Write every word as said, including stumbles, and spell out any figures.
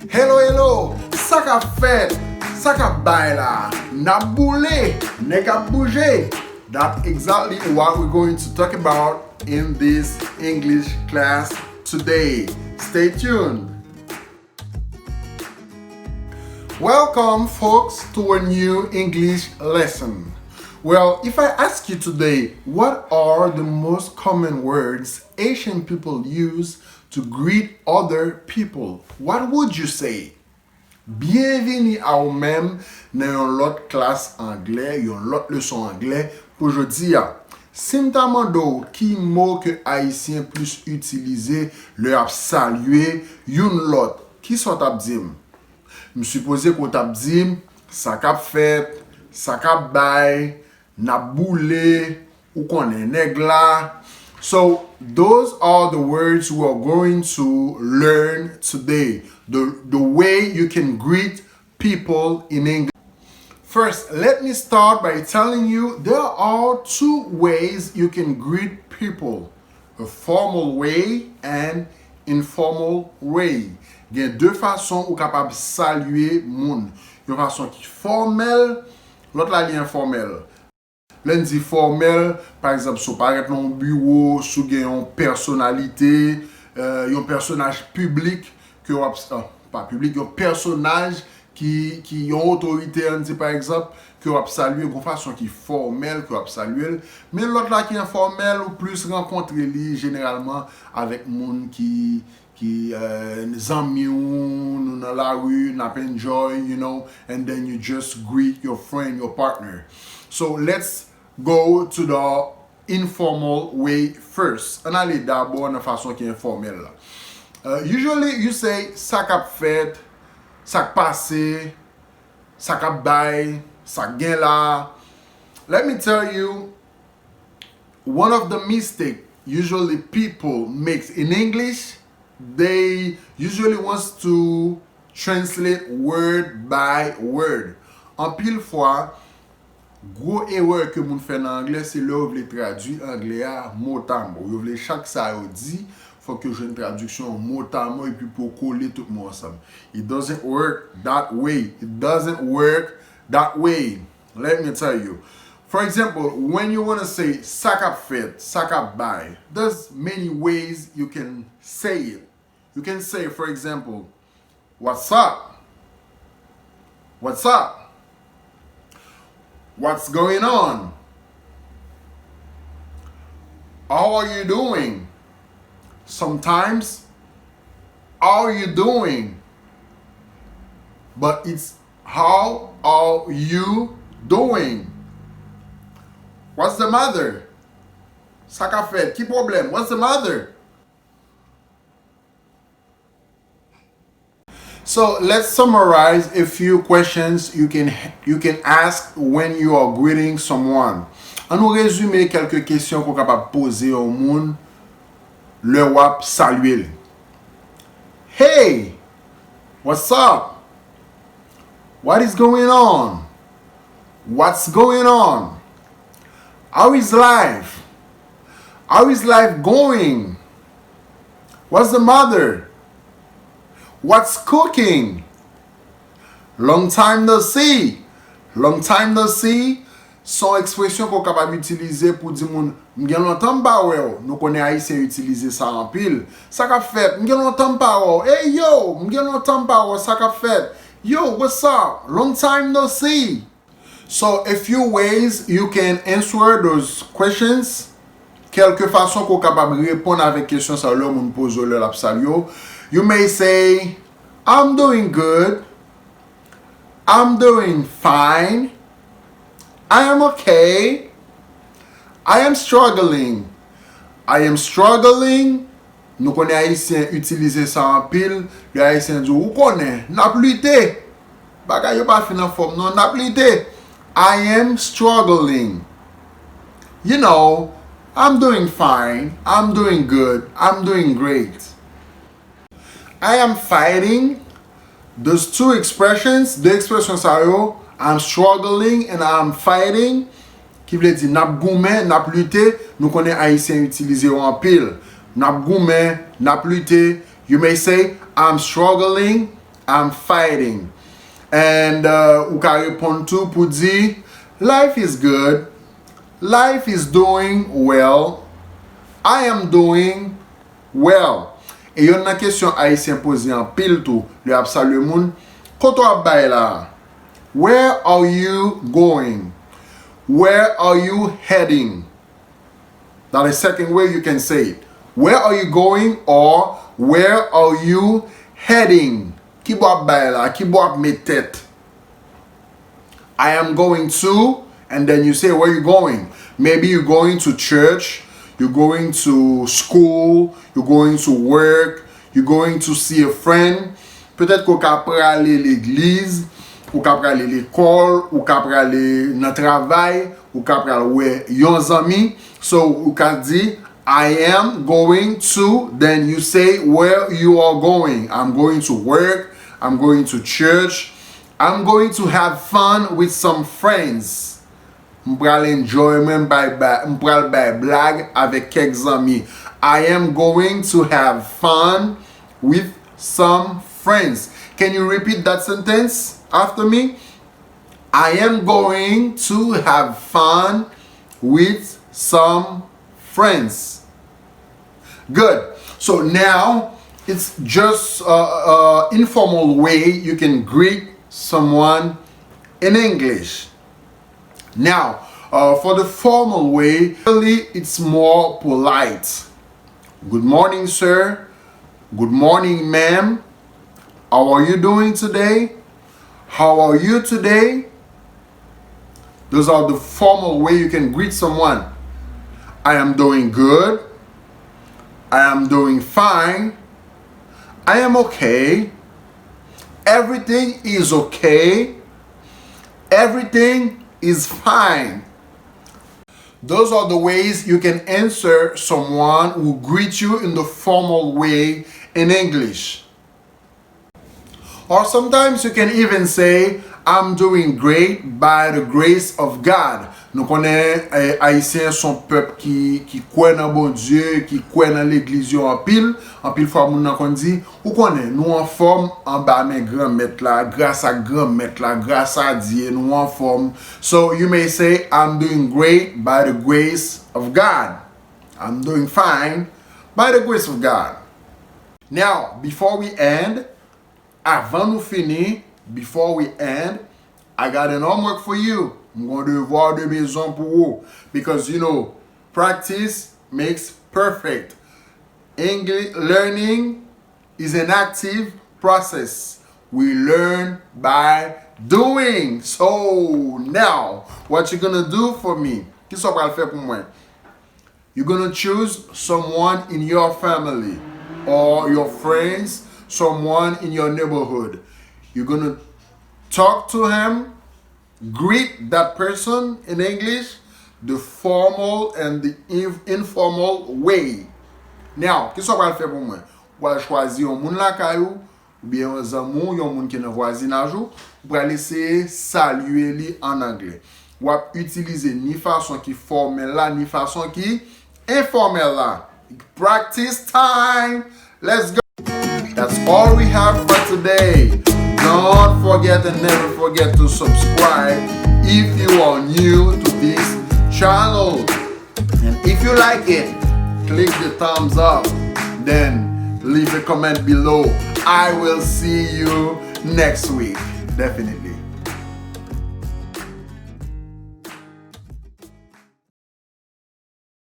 Hello, hello! Sa k ap fèt? Sa k ap bay la? N ap boule! Nèg ap bouje! That's exactly what we're going to talk about in this English class today. Stay tuned! Welcome, folks, to a new English lesson. Well, if I ask you today, what are the most common words Haitian people use to greet other people? What would you say? Byenvini a ou menm nan yon lòt klas anglè, yon lòt leson anglè pou jodi a. Si m ta mande w ki mo ke Ayisyen plis itilize lè y ap salye youn lòt, kisa w t ap di m? M sipoze ke w t ap di m sa k ap fèt, sa k ap bay, n ap boule, ou konnen nèg la. So, those are the words we are going to learn today. The, the way you can greet people in English. First, let me start by telling you there are two ways you can greet people, a formal way and informal way. Gen de fason ou kapab salye moun. Yon fason ki fòmèl, lòt la li enfòmèl. Lè n di fòmèl, pa egzanp, si w parèt nan yon biwo, si w gen yon pèsonalite, euh, yon pèsonaj piblik ke w ap, ah, pa piblik, yon pèsonaj ki, ki yon otorite, ann di pa egzanp, ke w ap salye, gon fason ki fòmèl ke w ap salye l. Men lòt la ki enfòmèl, ou plis rankontre li jeneralman avèk moun ki, ki, euh, zanmi w, nou nan lari, n ap enjoy, you know, and then you just greet your friend, your partner. So let's go to the informal way first. Ann ale dabò nan fason ki enfòmèl la. Uh, usually you say sa k ap fèt, sa k pase, sa k ap bay, sa k gen la. Let me tell you, one of the mistake usually people makes in English, they usually wants to translate word by word. Anpil fwa, gwo erè ke moun fè nan anglè, se lè yo vle tradui anglè a motamo. Yo vle chak sa yo di, fòk yo jwenn tradiksyon motamo epi pou yo kole tout mo ansanm. It doesn't work that way. It doesn't work that way. Let me tell you. For example, when you wanna say sa k ap fèt, sa k ap bay, there's many ways you can say it. You can say, for example, what's up? What's up? What's going on? How are you doing? Sometimes, how are you doing? But it's how are you doing? What's the matter? Sa k ap fèt? Ki pwoblèm? What's the matter? So let's summarize a few questions you can you can ask when you are greeting someone. Ann nou rezime kèlke kesyon ke w kapab poze yon moun lè w ap salye l. Hey, what's up? What is going on? What's going on? How is life? How is life going? What's the matter? What's cooking? Long time no see. Long time no see. Se yon ekspresyon ke w kapab itilize pou di moun, "M gen lontan m pa wè w." Nou konnen Ayisyen itilize sa anpil. Sa k ap fèt? "M gen lontan m pa wè w." "Ey yo, m gen lontan m pa wè w. Sa k ap fèt?" "Yo, what's up? Long time no see." So, a few ways you can answer those questions. Kèlke fason ke w kapab reponn avèk kesyon sa yo lè yon moun poze w lè l ap salye w. You may say, "I'm doing good." "I'm doing fine." "I am okay." "I am struggling." "I am struggling." Nou konnen Ayisyen itilize sa anpil. Lè Ayisyen di w, ou konnen, n ap lite. Bagay yo pa fin anfòm non, n ap lite. "I am struggling." You know, "I'm doing fine. I'm doing good. I'm doing great." "I am fighting." Those two expressions, de ekspresyon sa yo, "I'm struggling" and "I'm fighting," ki vle di n ap goumen, n ap lite, nou konnen Ayisyen itilize yo anpil. N ap goumen, n ap lite. You may say, "I'm struggling I'm fighting. And uh, ou ka reponn tou pou di, life is good. Life is doing well. I am doing well. E yonn nan kesyon Ayisyen poze anpil tou, lè y ap salye moun, kote w ap bay la? Where are you going? Where are you heading? That is second way you can say it. Where are you going or where are you heading? Ki bò w ap bay la? Ki bò w ap met tèt? I am going to, and then you say where you going. Maybe you going to church, you going to school, you going to work, you going to see a friend. Petèt ke w ka prale legliz, ou ka prale lekòl, ou ka prale nan travay, ou ka pral wè yon zanmi. So, ou ka di, I am going to, then you say where you are going. I'm going to work, I'm going to church, I'm going to have fun with some friends. M pral enjoy mwen, m bay, bay, m pral bay blag avèk kèk zanmi. I am going to have fun with some friends. Can you repeat that sentence after me? I am going to have fun with some friends. Good. So now it's just uh, uh, informal way you can greet someone in English. Now, uh, for the formal way, really it's more polite. Good morning, sir. Good morning, ma'am. How are you doing today? How are you today? Those are the formal way you can greet someone. I am doing good. I am doing fine. I am okay. Everything is okay. Everything is fine. Those are the ways you can answer someone who greets you in the formal way in English. Or sometimes you can even say, I'm doing great by the grace of God. Nou konnen eh, Ayisyen se yon pèp ki, ki kwè nan Bondye, ki kwè nan legliz yo anpil. Anpil fwa moun nan konn di, ou konnen, nou anfòm anba men Granmèt la, gras ak Granmèt la, gras a Dye, nou anfòm. So you may say, I'm doing great by the grace of God. I'm doing fine by the grace of God. Now, before we end, avan nou fini, before we end, I got an homework for you. M gon devwa de mezon pou ou. Because, you know, practice makes perfect. English learning is an active process. We learn by doing. So, now, what you gonna do for me? Kisa w pral fè pou mwen? You're gonna choose someone in your family or your friends, someone in your neighborhood. You're gonna talk to him, greet that person in English, the formal and the inf- informal way. Now, kisa w pral fè pou mwen? W pral chwazi yon moun lakay ou, oubyen yon zanmi w, yon moun ki nan vwazinaj ou, ou pral eseye salye li an anglè. W ap itilize ni fason ki fòmèl la, ni fason ki enfòmèl la. Practice time! Let's go! That's all we have for today. Don't forget and never forget to subscribe if you are new to this channel. And if you like it, click the thumbs up. Then leave a comment below. I will see you next week. Definitely.